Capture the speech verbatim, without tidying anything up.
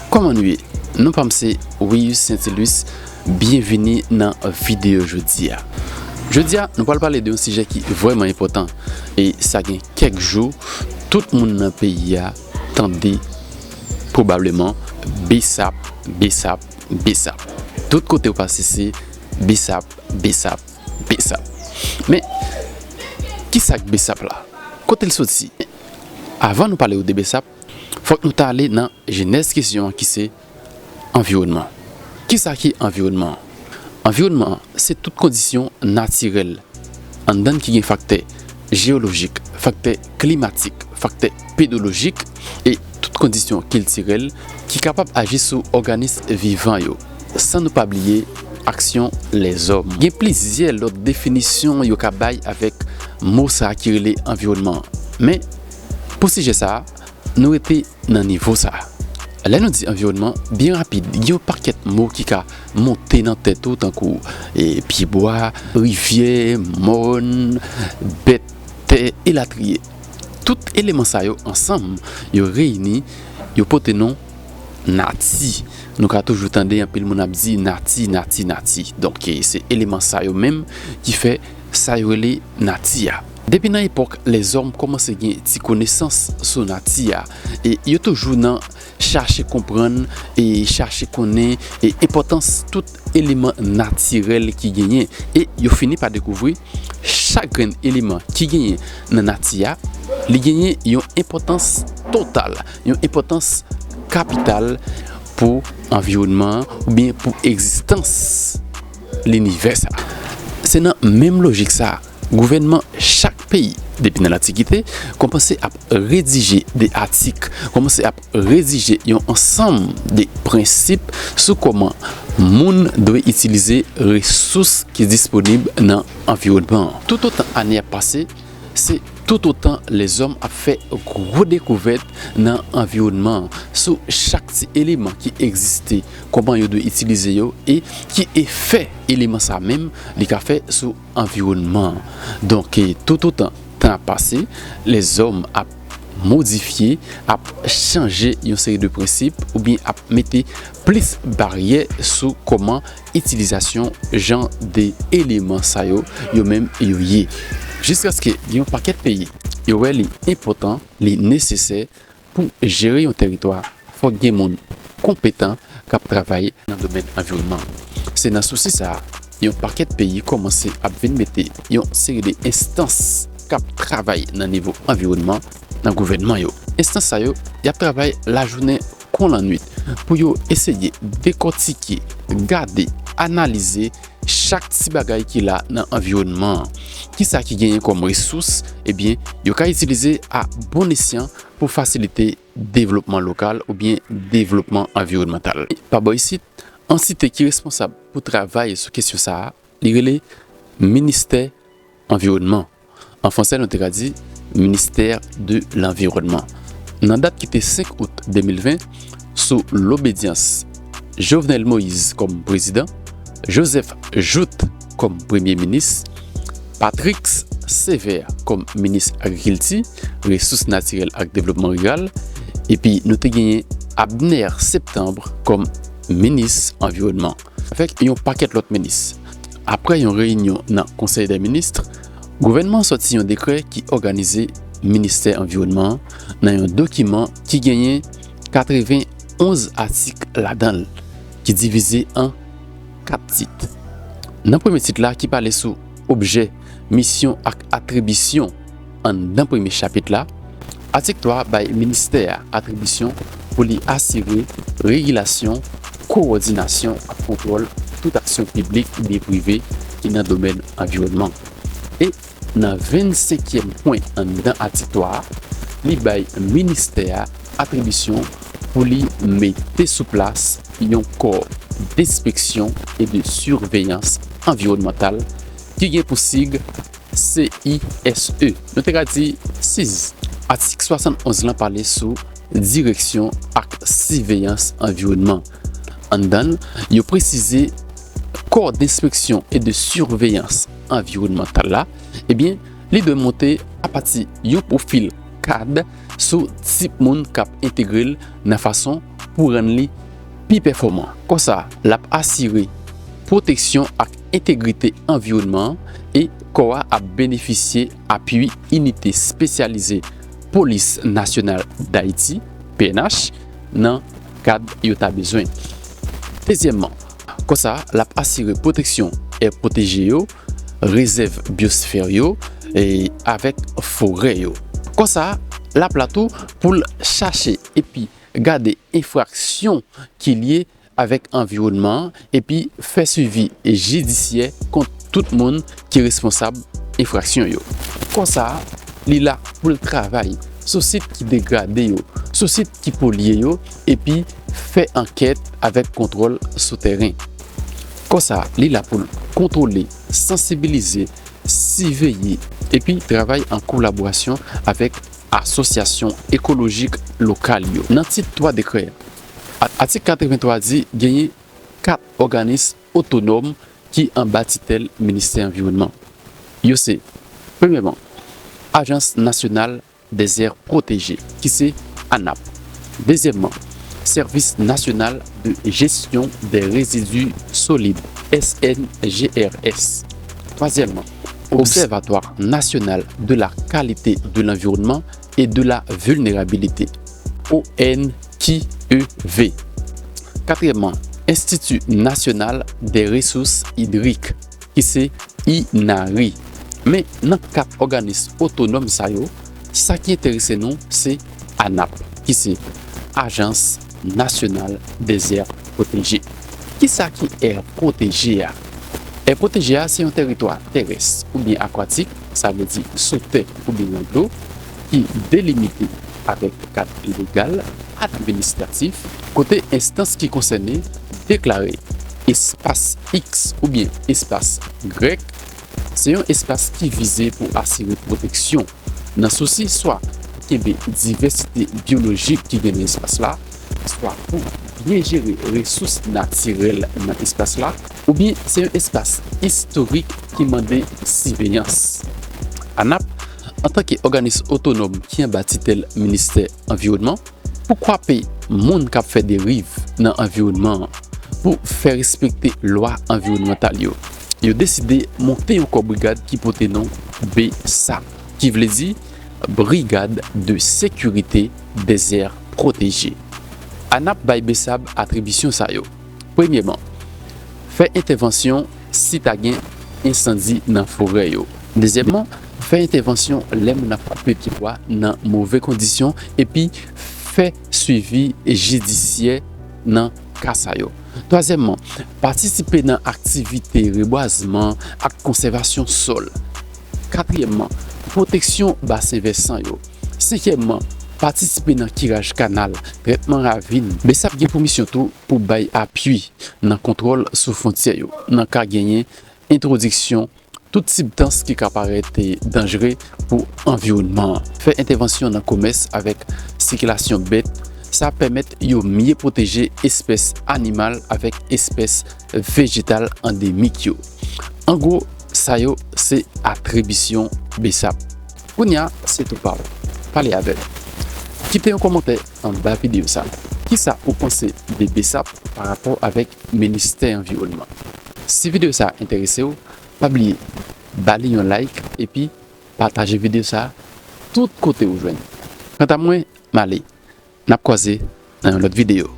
Kòman nou ye? Non pa m se Wius Saintilus. Byenvini nan videyo jodi a. Jodi a, nou pral pale de yon sijè ki vrèman enpòtan, e sa gen kèk jou, tout moun nan peyi a tande pwobableman BSAP, BSAP, BSAP. Tout kote w pase se BSAP, BSAP, BSAP. Men, kisa k BSAP la? Kote l soti? Avan nou pale w de BSAP, fòk nou ta ale nan jenèz kesyon an ki se anviwònman. Kisa ki anviwònman an? Anviwònman an se tout kondisyon natirèl anndan l ki gen faktè jeyolojik, faktè klimatik, faktè pedolojik e tout kondisyon kiltirèl ki kapab aji sou òganis vivan yo, san nou pa bliye aksyon lèzòm. Gen plizyè lòt definisyon yo ka bay avèk mo sa a ki rele anviwònman an. Men, pou sijè sa a, nou rete nan nivo sa a. Lè nou di anviwònman, byen rapid, gen yon pakèt mo ki ka monte nan tèt ou, tankou, e, pyebwa, rivyè, mòn, bèt, tè, elatriye. Tout eleman sa yo ansanm, yo reyini, yo pote non nati. Nou ka toujou tande anpil moun ap di nati, nati, nati. Donk, e, se eleman sa yo menm ki fè sa yo rele nati a. Depi nan epòk lèzòm kòmanse gen ti konesans sou nati a, e yo toujou nan chache konprann e chache konnen e enpòtans tout eleman natirèl ki genyen. E yo fini pa dekouvri chak grenn eleman ki genyen nan nati a, li genyen yon enpòtans total, yon enpòtans kapital pou anviwònman an oubyen pou egzistans linivè sa a. Se nan menm lojik sa a, gouvènman chak peyi, depi nan lantikite, kòmanse ap redije de atik, kòmanse ap redije yon ansanm de prensip sou kòman moun dwe itilize resous ki disponib nan anviwònman an. Toutotan ane ap pase, se toutotan lèzòm ap fè gwo dekouvèt nan anviwònman an, sou chak ti eleman ki egziste, kòman yo dwe itilize yo e ki efè eleman sa menm li ka fè sou anviwònman an. Donk, e, toutotan tan ap pase, lèzòm ap modifye, ap chanje yon seri de prensip oubyen ap mete plis baryè sou kòman itilizasyon jan de eleman sa yo, yo menm yo ye. Jiskaske gen yon pakèt peyi, yo wè li enpòtan, li nesesè pou jere yon tèritwa, fòk gen moun konpetan k ap travay nan domèn anviwònman. Se nan sousi sa a, yon pakèt peyi kòmanse ap vin mete yon seri de enstans k ap travay nan nivo anviwònman nan gouvènman yo. Enstans sa yo, y ap travay lajounen kon lannwit pou yo eseye dekòtike, gade, analize chak ti bagay ki la nan anviwònman an. Kisa ki genyen kòm resous, ebyen, yo ka itilize a bon esyan pou fasilite devlopman lokal oubyen devlopman anviwònmantal. Pa bò isit, antite ki responsab pou travay sou kesyon sa a, li rele Ministè Anviwònman. An fransè, nou te ka di Ministère de l'Environnement. Nan dat ki te senk out de mil ven, sou lobedyans Jovenel Moïse kòm prezidan, Joseph Jouthe kòm premye minis, Patrick Sévère kòm minis agrikilti, resous natirèl ak devlopman riral, epi nou te genyen Abner Septembre kòm minis anviwònman, avèk yon pakèt lòt minis. Aprè yon reyinyon nan Konsèy dè Minis, gouvènman an sòti yon dekrè ki òganize Ministè Anviwònman an nan yon dokiman ki genyen katreven onz atik ladan l, ki divize an kat tit. Nan premye tit la, ki pale sou objè, misyon ak atribisyon anndan premye chapit la, atik twa bay ministè a atribisyon pou li asire regilasyon, kowòdinasyon ak kontwòl tout aksyon piblik oubyen prive ki nan domèn anviwònman. E nan vennsenkyèm pwen anndan atik twa a, li bay ministè a atribisyon pou li mete sou plas yon kò denspeksyon e de siveyans anviwònmantal ki gen pou sig C I S E. Nou te ka di siz. Atik swasannonz lan pale sou direksyon ak siveyans anviwònman. Anndan l, yo presize kò denspeksyon e de siveyans anviwònmantal la, ebyen, li dwe monte apati yon pwofil kad sou tip moun k ap entegre l nan fason pou rann li pi pèfòman. Konsa, l ap asire pwoteksyon ak entegrite anviwònman an e kò a ap benefisye apui inite espesyalize Polis Nasyonal Dayiti, P N H, nan kad yo ta bezwen. Dezyèmman, konsa, l ap asire pwoteksyon è pwoteje yo, rezèv byosfè yo, e avèk forè yo. Konsa, l ap la tou pou l chache epi gade enfraksyon ki lye avèk anviwònman an epi fè swivi jidisyè kont tout moun ki responsab enfraksyon yo. Konsa, li la pou l travay sou sit ki degrade yo, sou sit ki polye yo, epi fè ankèt avèk kontwòl sou tèren. Konsa, li la pou l kontwole, sansibilize, siveye, epi travay an kolaborasyon avèk asosyasyon ekolojik lokal yo. Nan tit twa dekrè a, a- atik katrevenntwa di genyen kat òganis otonòm ki anba titèl Ministè Anviwònman. Yo se, premyèman, Ajans Nasyonal des Aires Protégées, ki se ANAP. Dezyèmman, Service National de Gestion des Résidus Solides, S N G R S. Twazyèmman, Observatoire National de la Qualité de l'Environnement et de la Vulnérabilité, O N Q E V. Katriyèmman, Institut National des Ressources Hydriques, ki se INARHY. Men nan kat òganis otonòm sa yo, sa ki enterese nou se ANAP, ki se Agence Nationale des Aires Protégées. Kisa ki è pwoteje a? È pwoteje a se yon tèritwa terès oubyen akwatik, sa vle di sou tè oubyen nan dlo, ki delimite avèk kad legal, administratif, kote enstans ki konsène deklare espas X oubyen espas Y se yon espas ki vize pou asire pwoteksyon nan sousi swa kenbe divèsite byolojik ki gen nan espas la, swa pou byen jere resous natirèl nan espas la, oubyen se yon espas istorik ki mande siveyans. ANAP, antanke òganis otonòm ki anba titèl Ministè Anviwònman, pou kwape moun k ap fè deriv nan anviwònman an, pou fè respekte lwa anviwònmantal yo, yo deside monte yon kò brigad ki pote non BSAP, ki vle di Brigade de Sécurité des Aires Protégées. ANAP bay BSAP atribisyon sa yo. Premyèman, fè entèvansyon si ta gen ensandi nan forè yo. Dezyèmman, fè entèvansyon lè moun ap koupe pyebwa nan move kondisyon epi fè swivi jidisyè nan ka sa yo. Twazyèmman, patisipe nan aktivite rebwazman ak konsèvasyon sòl. Katriyèmman, pwoteksyon basen vèsan yo. Senkyèmman, patisipe nan kiraj kanal, trètman ravin. BSAP gen pou misyon tou pou bay apui nan kontwòl sou fwontyè yo, nan ka genyen entwodiksyon tout sibtans ki ka parèt danjere pou anviwònman an. Fè entèvansyon nan komès avèk sikilasyon bèt, sa pèmèt yo mye pwoteje espès animal avèk espès vejetal andemik yo. An gwo, sa yo se atribisyon BSAP. Kounye a, se tou pa w. Pale avè m. Kite yon kòmantè anba videyo sa. Kisa ou panse de BSAP pa rapò avèk Ministè Anviwònman? Si videyo sa enterese w, pa bliye ba li yon like epi pataje videyo sa tout kote ou jwenn. Kanta mwen, m ale. N ap kwaze nan yon lòt videyo.